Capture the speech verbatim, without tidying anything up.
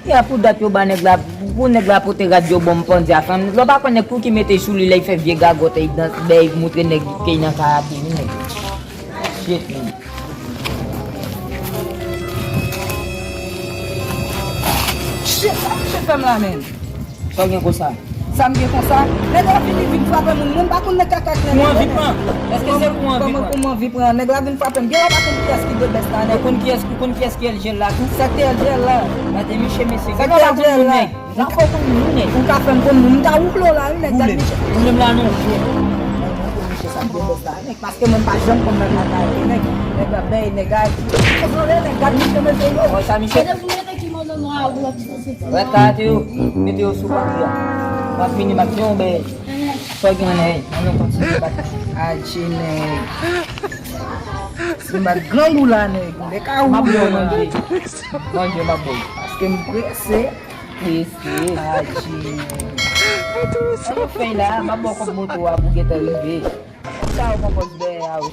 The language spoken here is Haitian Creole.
Ya pou dat yo ba nèg la, pou nèg la pote rad yo ban m pandye a fanm. Lè w pa konn nèg pou ki mete sou li lè y fè vye gagòt, y dans, bèy, moutre nèg ke y nan karaktè, wi, nèg. Shit, man. Shit, sa misye fè m la, menm. Sa w gen konsa? Sa m gen konsa? Nèg la vini, vin frape moun. Mwen m pa konn nan kaka ak nèg. Kou anvi pran. Èske se kou anvi pran? Kòman kou m anvi pran? Nèg la vin frape m. Gen lè w pa konn kiyès ki de bès la, nèg. Ou konn kiyès, ou konn kiyès ki L G L la tou? Sa k te L G L la? Gade misye, mesye. Sa k te L G L la? Nèg la pa konn moun, nèg. Ou ka fè m konn moun. M ta woule w la, wi, nèg. Gade misye. Ou menm la, non. Misye sa k de bès la, nèg. Paske mwen m pa janm konn nan kaka ak nèg. Nèg la bèy, nèg la. Nèg, gade misye, mesye yo. Wè sa, misye. Rèt la, te yo, mete yo sou pati a. M ap vini, m ap fè yon bèy. Sa w gen, nèg? Mwen, mwen kontinye bat. Adje, nèg. Si m bat grangou la, nèg, m te ka woule w la. M ap ba w manje. Manje, m ap ba w. Paske m prese. Prese. Adje, nèg. Sa yo fè la, m ap ba w kòb moto a pou gentan rive. Sa yo pran pòz dèyè a, wi.